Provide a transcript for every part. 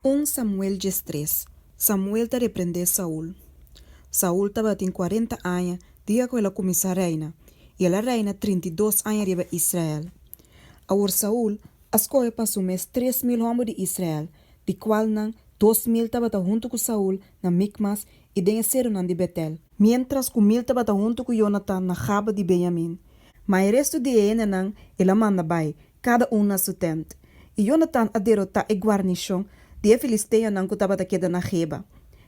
Un Samuel 13, Samuel ta reprendé Saul. Saul tabatin kuarenta aña dia ku el a kuminsá reina, i el a reina 32 aña riba Israel. Awor Saul a skohe pa su mes 3000 hòmber di Israel, di kualnan 2000 tabata huntu ku Saul na Mikmas i den e serunan di Betel, miéntras ku 1000 tabata huntu ku Yonatan na Gaba di Benyamin. Ma e restu di e hendenan el a manda bai, kada un na su tènt. I Yonatan a derotá e guarnishon di e filisteonan ku tabata keda na Geba.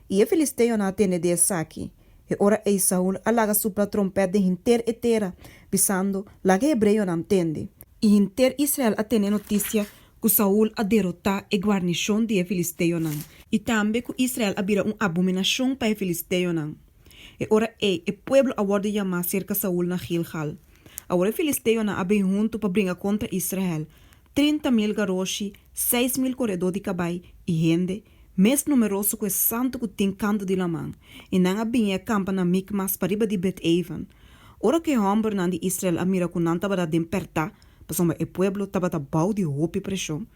I e filisteonan a tende di esaki. E ora ei Saul a laga supla tròmpèt den henter e tera, bisando, Laga e hebreonan tende! I henter Israel a tene notisia ku Saul a derotá e guarnishon di e filisteonan, i tambe ku Israel a bira un abominashon pa e filisteonan. E ora ei e pueblo a wòrdu yamá serka Saul na Gilgal. Awor e filisteonan a bin huntu pa bringa kontra Israel, 30,000 garoshi, 6000 koredó di kabai i hende, mes numeroso ku e santu ku tin kantu di laman, i nan a bini i a kampa na Mikmas pariba di Bet-Aven. Ora ku e hòmbernan di Israel a mira ku nan tabata den pèrtá, pasobra e pueblo tabata bou di hopi preshon,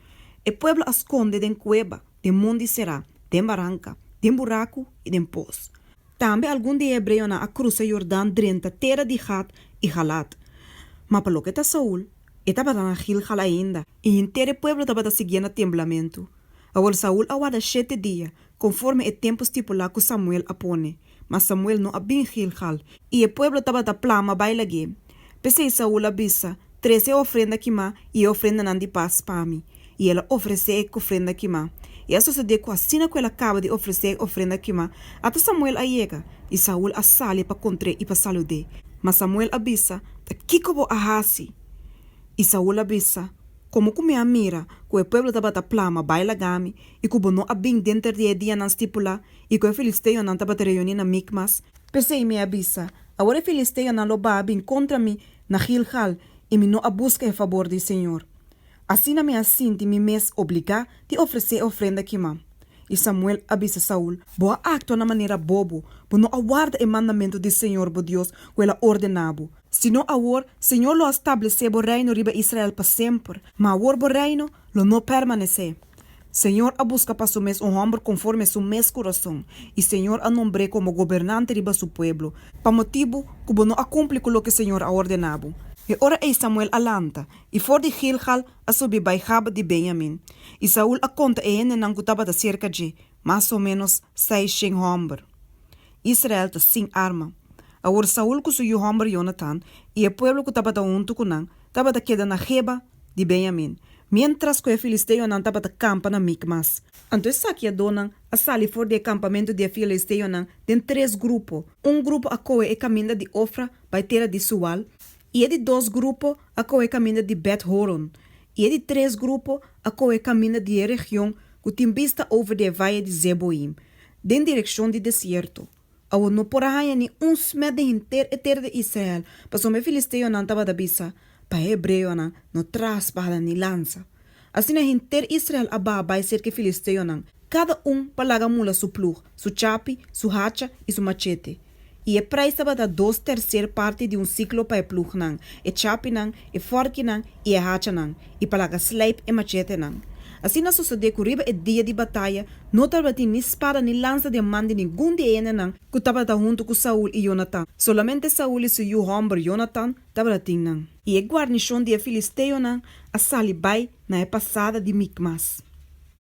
e pueblo a skonde den kueba, den mondi será, den baranka, den buraku i den pos. Tambe algun di e hebreonan a krusa Yordan drenta tera di Gad i Galad. Ma pa loke ta Saul, e tabata na Gilgal ainda, i henter e pueblo tabata siguié na temblamentu. Awor Saul a warda shete dia, konforme e tempu stipulá ku Samuel a pone. Ma Samuel no a bin Gilgal, i e pueblo tabata plama bai lag'é. P'esei Saul a bisa, Trese e ofrenda kimá i e ofrendanan di pas pa mi. I el a ofresé e ofrenda kimá. I a sosodé ku asina ku el a kaba di ofresé e ofrenda kimá, ata Samuel a yega, i Saul a sali pa kontr'é i pa salud'é. Ma Samuel a bisa, Ta kiko bo a hasi? I Saul a bisa, Komo ku mi a mira ku e pueblo tabata plama bai laga mi, i ku bo no a bin denter di e dianan stipulá, i ku e filisteonan tabata reuní na Mikmas, p'esei mi a bisa, Awor e filisteonan lo baha bin kontra mi na Gilgal, i mi no a buska e fabor di señor. Asina mi a sinti mi mes obligá di ofresé e ofrenda kimá. I Samuel a bisa Saul, Bo a aktua na manera bobo, bo no a warda e mandamentu di señor bo Dios ku el a ordená bo. Sino awor señor lo a stablesé bo reino riba Israel pa semper, ma awor bo reino lo no permanesé. Señor a buska pa su mes un hòmber konforme su mes kurason, i señor a nombr'é komo gobernante riba su pueblo, pa motibu ku bo no a kumpli ku loke señor a ordená bo. E ora ei Samuel a lanta, i for di Gilgal a subi bai Gaba di Benyamin. I Saul a konta e hendenan ku tabata serka dje, mas o ménos 600 hòmber. Israel ta sin arma. Awor Saul ku su yu hòmber Yonatan i e pueblo ku tabata huntu ku nan tabata keda na Geba di Benyamin, miéntras ku e filisteonan tabata kampa na Mikmas. Anto e sakiadónan a sali for di e kampamentu di e filisteonan den tres grupo, un grupo a kohe e kaminda di Ofra bai tera di Sual, i e di dos grupo a kohe e kaminda di Bet-Horon, i e di tres grupo a kohe e kaminda di e region ku tin bista over di e vaye di Zeboim, den direkshon di desierto. Awor no por a haña ni un smet den henter e tera di Israel, pasobra e filisteonan tabata bisa, Pa e hebreonan no traha spada ni lansa. Asina henter Israel a baha bai serka e filisteonan, kada un pa laga mula su plug, su chapi, su hacha i su machete. I e preis tabata dos terser parti di un siklo pa e plugnan, e chapinan, e fòrkinan i e hachanan, i pa laga sleip e machetenan. Asina sosodé ku riba e dia di bataya no tabatin ni spada ni lansa den man di ningun di e hendenan ku tabata huntu ku Saul i Yonatan, solamente Saul i su yu hòmber Yonatan tabatin nan. I e guarnishon di e filisteonan a sali bai na e pasada di Mikmas.